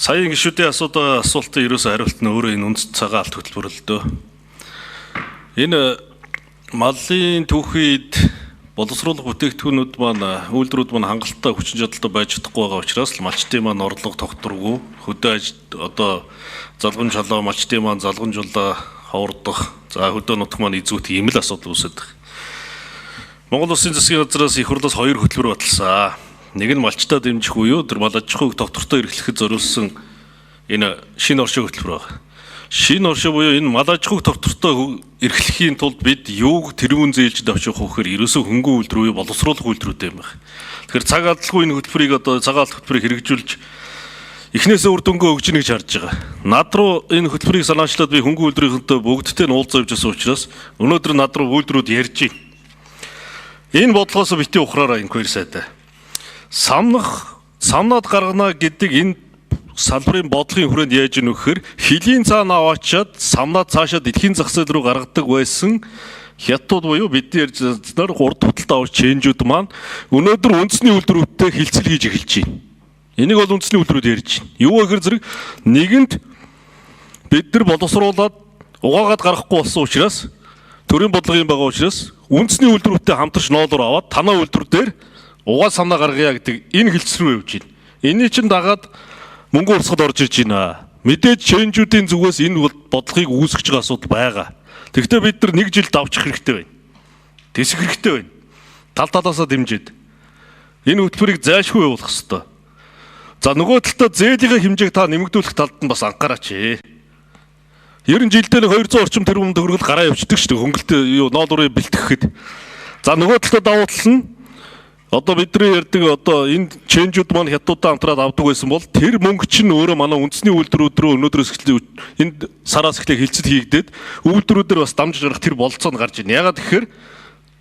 Саяын гишүүдийн асуудаг асуултын ерөөсөө хариулт нь өөрөө энэ үндэс цагаан алт хөтөлбөр л дөө. Энэ малын түүхийд боловсруулах бүтээгдэхүүнүүд маань, үйлдвэрүүд маань хангалттай хүчин чадалтай байж чадахгүй байгаа учраас л малчдын маань орлого тогтворгүй, хөдөө аж одоо залгамж халаа, малчдын маань залгамжуулаа ховордох, за хөдөө нутг маань изүүт ийм л асуудал үүсээд байна. Монгол Улсын засгийн газраас их хурлаас хоёр хөтөлбөр баталсан. Нэг нь малчдаа дэмжих буюу тэр мал аж ахуйг тогтвортой эрхлэхэд зориулсан энэ шинэ оршин хөтөлбөр байна. Шинэ оршин буюу энэ мал аж ахуйг тогтвортой эрхлэхийн тулд бид юуг тэрүүн зээлжид авчих вэ гэхээр ерөөсөө хөнгөн үйлдвэр буюу боловсруулах үйлдвэрүүд юм байна. Тэгэхээр цаг алдалгүй энэ хөтөлбөрийг одоо цагаан алт хөтөлбөрийг хэрэгжүүлж эхнээсээ үр дүнгээ өгч ийн гэж харж байгаа. Над руу энэ хөтөлбөрийг санаачлаад би хөнгөн үйлдвэрийнхэнтэй бүгдтэй нь уулзаа явж байсан учраас өнөөдөр над руу үйлдвэрүүд ярьж байна. Энэ бодлогоос бити ухраараа инквайр сайтай. Самнах, самнаад гаргана гэдэг энэ салбарын бодлогын хүрээнд яаж ийн вэхээр хөлийн цаана аваачаад самнаад цаашаа дэлхийн зах зээл рүү гаргадаг байсан хятад буюу бидний ярьж байснаар урд худалдаа авах ченжүүд маань өнөөдөр үндэсний үйлдвэрүүдтэй хилцэл хийж эхэлж байна. Энийг бол үндэсний үйлдвэрүүд ярьж байна. Юу гэхээр зэрэг нэгэнд бид нар боловсруулад угаагаад гаргахгүй болсон учраас төрийн бодлого юм байгаа учраас үндэсний үйлдвэрүүдтэй хамтарч ноолоор аваад танаа үйлдвэр дээр угаа санаа гаргая гэдэг энэ хилцэл рүү явж байна. Эний чинь дагаад мөнгө урсгал орж ирж байна. Мэдээж ченжүүдийн зүгээс энэ бодлогыг үүсгэж байгаа асуудал байгаа. Тэгэхдээ бид нар нэг жил давчих хэрэгтэй байна. Тэсэх хэрэгтэй байна. Тал талаасаа дэмжиж. Энэ хөтөлбөрийг зайлшгүй явуулах хэрэгтэй. За нөгөө талдаа зээлийнхээ хэмжээг та нэмэгдүүлэх талд нь бас анхаараач. Ер нь жилдээ нэг 200 орчим тэрбум төгрөгөл гараа явчихдаг шүү дээ. Хөнгөлтөө юу ноолуурыг бэлтгэхэд. За нөгөө талдаа давуу тал нь одоо бидний ярьдаг одоо энэ ченжүүд маань хятадтай хамтраад авдаг байсан бол тэр мөнгө чинь өөрөө манай үндэсний үйлдвэрүүд рүү өнөөдрөөс эхлээд энд сараас эхлээ хилцэл хийгдээд үйлдвэрүүдээр бас дамжиж гарах тэр бололцоо нь гарч ирнэ. Ягаад гэхээр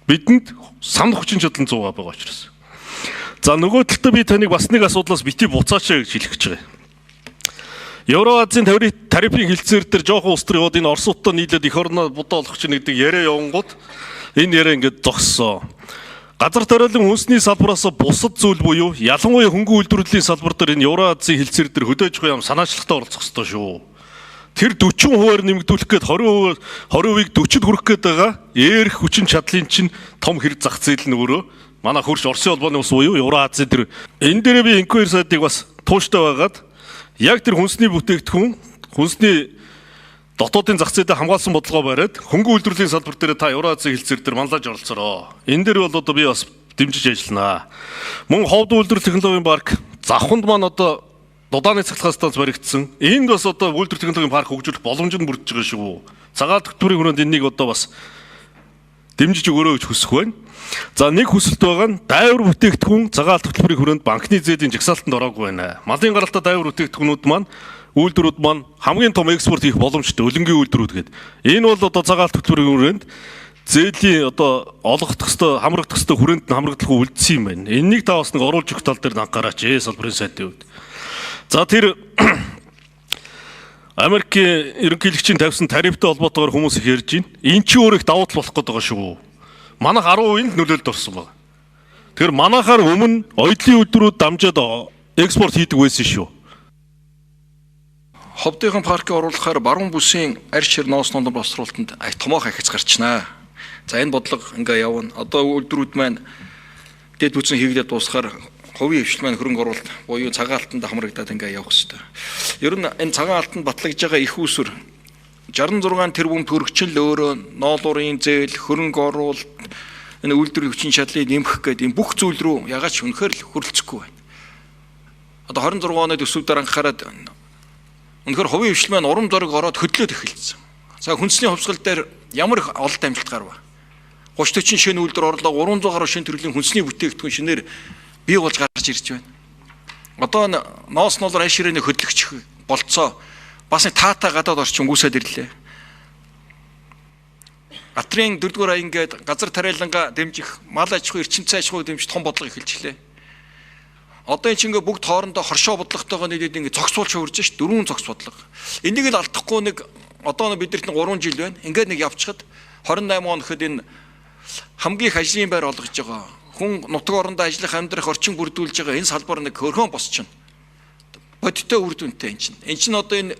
бидэнд санах хүчин чадал нь 100% байгаа учраас. За нөгөө талдаа би таныг бас нэг асуудлаас бити буцаач гэж хэлэх гэж байгаа. Евроазийн тарифын хилцээр дээр жоохон улс төр яваад энэ Оросуудтай нийлээд эх орноо будаа болох чинь гэдэг яриа явангууд энэ яриа ингээд зогссон. Газар тариалан үндэсний салбараас бусад зүйл буюу ялангуяа хөнгөн үйлдвэрлэлийн салбар дээр энэ Евроазийн хилцээр дээр хөдөө аж ахуйн яам санаачлагтай оролцох ёстой шүү. Тэр 40%-аар нэмэгдүүлэх гээд 20%, 20%-ийг 40-д хүргэх гээд байгаа ээрх хүчин чадлын чинь том хэрэг зах зээл нь өөрөө манай хөрш Оросын холбооны улс буюу Евроазийн тэр энэ дээрээ би инквайр сайдыг бас тууштай байгаад яг тэр хүнсний бүтээгдэхүүн хүнсний дотоодын зах зээлээ хамгаалсан бодлогоо бариад хөнгөн үйлдвэрлэлийн салбар дээр та Евроазийн хилцээр дээр манлайж оролцороо. Энэ дээр бол одоо би бас дэмжиж ажилланаа. Мөн ховд үйлдвэрлэл технологийн парк завханд маань одоо Дудааны цахилгаан станц баригдсан. Энд бас одоо үйлдвэр технологийн парк хөгжүүлэх боломж нь бүрдэж байгаа шүү. Цагаан хөтөлбөрийн хүрээнд энэнийг одоо бас дэмжиж өгөөрэй гэж хүсэх байна. За нэг хүсэлт байгаа нь дайвар бүтээгдэхүүн цагаан алт хөтөлбөрийн хүрээнд банкны зээлийн жагсаалтанд ороогүй байна. Малын гаралтай дайвар бүтээгдэхүүнүүд маань үйлдвэрүүд маань хамгийн том экспорт хийх боломжтой өлөнгийн үйлдвэрүүд гэдэг. Энэ бол одоо цагаан алт хөтөлбөрийн хүрээнд зээлийн одоо олгох ёстой, хамрагдах ёстой хүрээнд нь хамрагдaltaгүй үлдсэн юм байна. Энэнийг та бас нэг оруулж өгөх тал дээр анхаараач салбарын сайдын хувьд. За тэр Америкийн ерөнхийлөгчийн тавьсан тарифтай холбоотойгоор хүмүүс их ярьж байна. Эн чинь өөр их давуу тал болох гээд байгаа шүү. Манайх 10% л нөлөөлөлд орсон байна. Тэгэхээр манайхаар өмнө оюутлын үйлдвэрүүд дамжаад экспорт хийдэг байсан шүү. Ховдынхан паркийг оруулахаар баруун бүсийн арч хэр ноос номдон боловсруулалтанд томоох ахиц гарчнаа. За энэ бодлого ингээ явна. Одоо үйлдвэрүүд маань дэд бүтсэн хийгдээд дуусахаар хувийн хвшил маань хөрөнгө оруулалт буюу цагаан алтанд хамрагдаад ингээ явах хэрэгтэй. Ер нь энэ цагаан алтанд батлагдж байгаа их усүр 66 тэрбум төгрөгчл өөрөө ноолуурын зээл, хөрөнгө оруулалт, энэ үйлдвэрийн хүчин чадлыг нэмэх гэдэг энэ бүх зүйл рүү ягаад ч үнэхээр л хөрөлцөхгүй байна. Одоо 26 оны төсөв дээр анхаарад үнэхээр хувийн хвшил маань урам зориг ороод хөдлөөд эхэлсэн. За хүнсний хувьсгал дээр ямар их ололт амжилт гарва. 30 40 шинэ үйлдвэр орлоо, 300 гаруй шинэ төрлийн хүнсний бүтээгдэхүүн шинээр бий болж гарч ирж байна. Одоо ноос нолор аш ширээний хөдлөгч болцоо бас нэг таатай гадаад орчин үүсээд ирлээ. Атрын 4-р аян гээд газар тариалангаа дэмжих, мал аж ахуй, эрчим цай аж ахуйг дэмжих том бодлого эхэлжлээ. Одоо энэ чинь ингээ бүгд хоорондоо хоршоо бодлоготойгоо нийлээд ингээ зогсуулж хөрж ш дөрвөн зогс бодлого. Энийг л алдахгүй нэг одоо бидэрт нь 3 жил байна. Ингээд нэг явчихад 28 он гэхэд энэ хамгийн их ажлын байр олгож байгаа. Хүн нутаг орондоо ажиллах, амьдрах орчин бүрдүүлж байгаа энэ салбар нэг хөрхөн босчихно. Бодиттой үр дүнтэй энэ чинь. Энэ чинь одоо энэ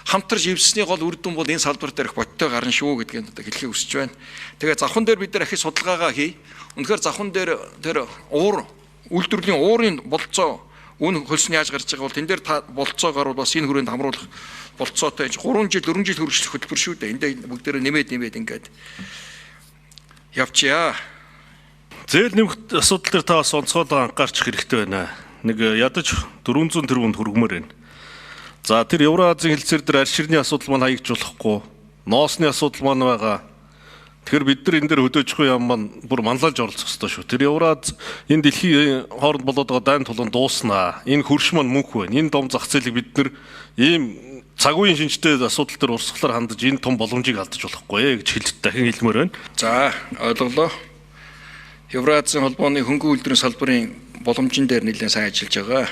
хамтарч эвсний гол үр дүн бол энэ салбар дээр их бодиттой гарна шүү гэдгийг одоо хэлхийг хүсэж байна. Тэгээ завхан дээр бид нар ахиж судалгаагаа хий. Үнэхээр завхан дээр тэр уур үйлдвэрлэлийн уурын болцоо үн хөлс нь яаж гарч байгаа бол тэн дээр та болцоо гарвал бас энэ хүрээнд хамруулах болцоотой 3 жил 4 жил хөргөжлөх хөтөлбөр шүү дээ. Эндээ бүгдээрээ нэмээд нэмээд ингээд явчихъя. Зээл нэмэх асуудал дээр та бас онцгойлон анхаарч хэрэгтэй байна. Нэг ядаж 400 тэрбумд хүргэмээр байна. За тэр Евразийн хэлцээр дээр арь ширний асуудал маань хаягдж болохгүй. Ноосны асуудал маань байгаа. Тэгэхээр бид нар энэ дээр хөдөөжихгүй юм маань бүр манлайлж оролцох ёстой шүү. Тэр Евраз энэ дэлхийн хооронд болоод байгаа дайн тулаан дууснаа. Энэ хөрш маань мөнх байна. Энэ том зах зээлийг бид нар ийм цаг үеийн шинжтэй асуудал дээр урсгалаар хандаж энэ том боломжийг алдаж болохгүй гэж хэлж дахин хэлмээр байна. За ойлголоо. Евразийн холбооны хөнгөн үйлдвэрийн салбарын боломжин дээр нэлээд сайн ажиллаж байгаа.